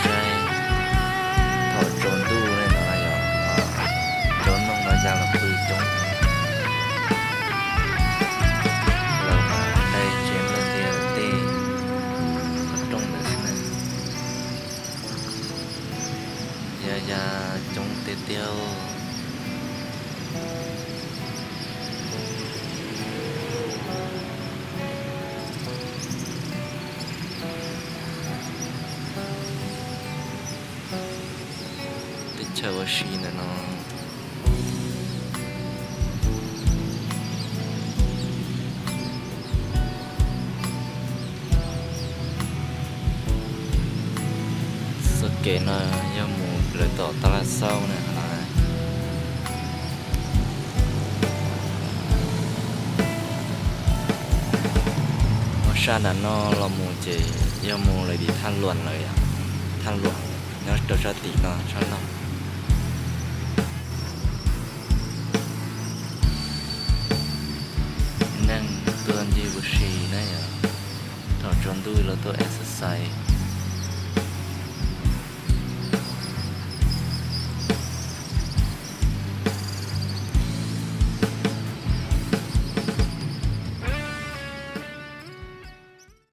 Saib thaum tsaus ntuj li no yog cov noog no ya los pw coob, lawv mas dai tsev nplawg ntiag tej qhov rooj ntawd xwb na. Ya ya coob tiag tiag. Teb chaws ua si ntawm no. Txoj kev no yog mus lawv tom Taj Laj Xaub na. Ua sab nram no los mus ces yog mus lawm tim Thaj Luam lawm, Thaj Luam nyob rau sab tim no sab laug. Neeg tuaj ncig ua si na yom, thaum tsaus ntuj los tuaj exercise.